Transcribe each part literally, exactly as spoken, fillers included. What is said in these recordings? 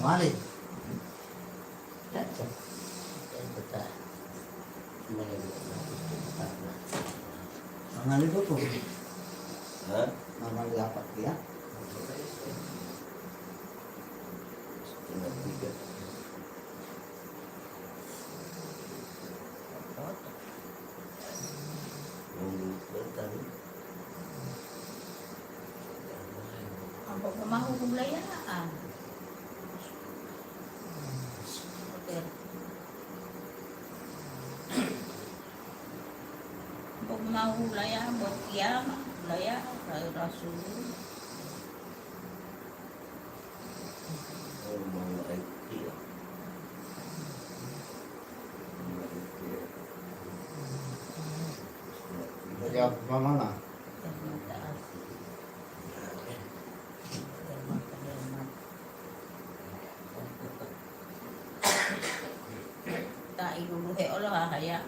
Mali. Mali buku. Hah? Mali apa dia? Setengah tiga. Ambo pomahu hulaya'an. Ambo pomahu hulaya'an, botiya ma hulaya'an, rasul. Jawab mama. Ta iluluhe olo hahaya.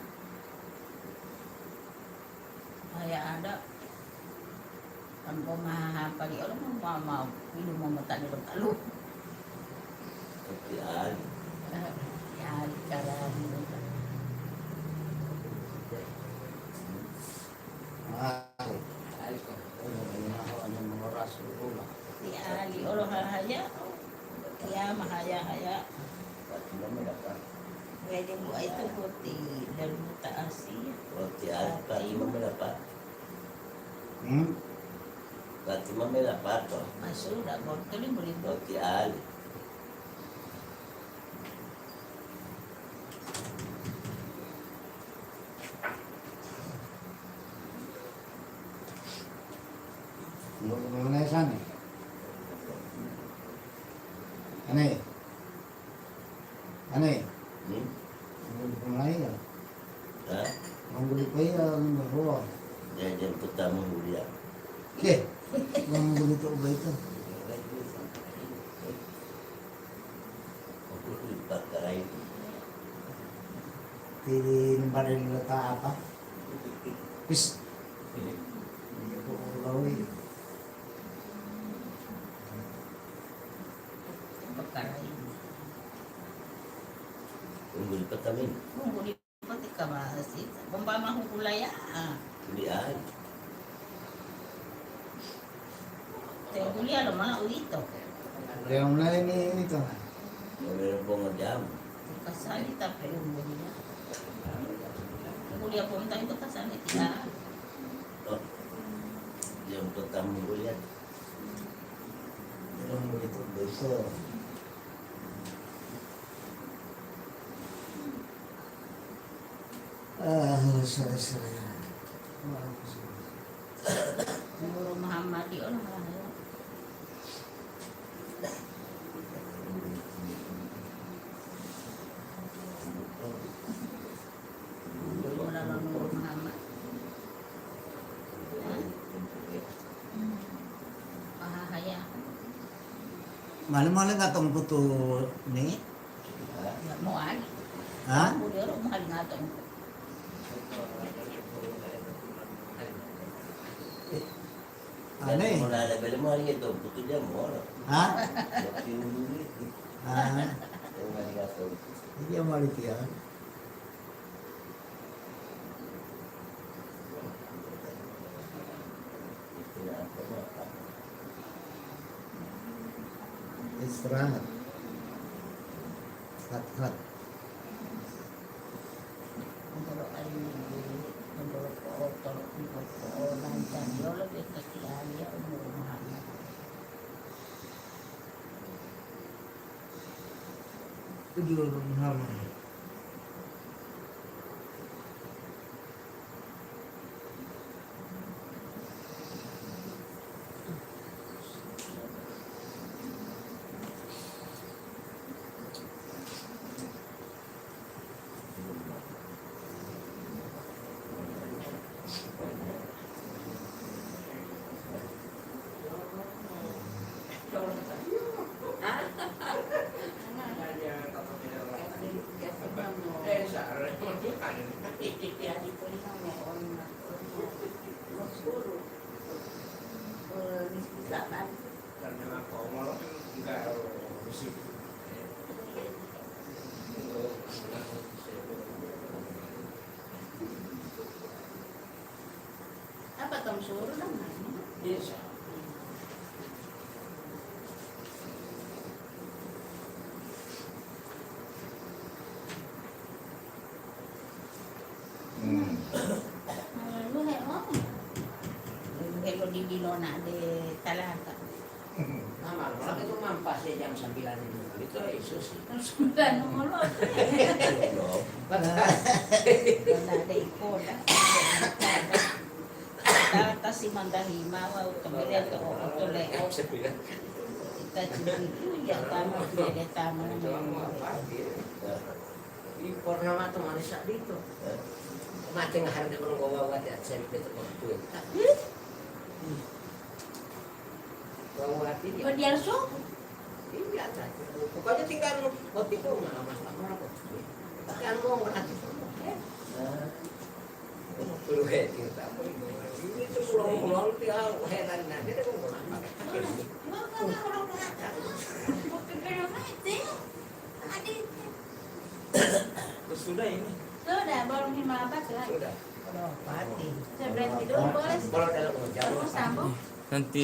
Haya ada. Tanpa mahahapali olo mau, mau, mau, ilu mau motali lo talu. Tapi ali. Eh, ya, ali carani. Ah, ali kok. Hanya menguras rumah. Tapi ali olo hahaya. Ya, mahaya-haya. Fatimah berapa? Wede bu itu putih dan buta Asia. Roti ali Fatimah berapa? Hmm? Fatimah berapa to? Masuk dah botol yang beli botol. Roti ali. Mengenai sana. Aneh. Ane. Hmm? Mulai ya. Hah? Mangguli paya, mangguli. Ya, jam pertama mulia. Oke. Mangguli to baito. Aku lupa karai. Di lembar dari letak apa? Pis. Iya, kok lawi. Perkara ini. Tunggu di pertamina. Tunggu di peti kamasi. Bomba mahu gulaya. Ah. Di ai. Teh gulia lo mana uwito. Dia mulai ini, ini tuh. Boleh bongo jam. Kasani tapi umurnya. Gulia pun itu kasani tidak. Oh. Yang pertama gulia. Yang begitu besar. Ah, sorry, sorry. Guru Muhammad, ya Allah. Guru Muhammad. Hah? Pahahaya. Mali-mali nggak tongkutu ni? Ya, mau aja. Hah? Mau dia orang mau aja ngatong. Aneh. Mau ada beli mau aja tongkutu dia mau. Hah? Tapi dulu itu. Ah. Yang mau aja ngatong. Iya, mali dia. Istirahat. Istirahat. Istirahat. Itu dulu, Muhammad. Suruh dong, Mama. Iya, Sa. Hmm. Malu he, oh. Malu he lo di Bilona de talaga. Mama, kalau itu mampas ya jam sembilan itu, itu Yesus sih. Jam sembilan nomor lo. Belum. Belum ada ikola. Tata si mangga hima wau kemele to oto le. Jam sembilan. Kita cici ya tamu, kita tamu. Itu mampas, gitu. Ini pernah mah teman saat itu. Mati ngahar dia kalau bawa wati at saya betul waktu. Bawa wati dia. Oh, dia langsung? Iya, tadi. Pokoknya tinggal waktu itu nggak mas tak mau apa. Tapi anu mau berarti semua. Ya. Nah. Perlu head kita apa ini? Ini tuh pulang-pulang dia heran aja deh mau apa. Mau apa orang berangkat? Mau ke rumah itu? Tadi. Sudah ini. Sudah, belum lima belas lah. Sudah. Sudah mati. Saya berhenti dulu, boleh? Kalau dalam hujan. Kamu sambung? Nanti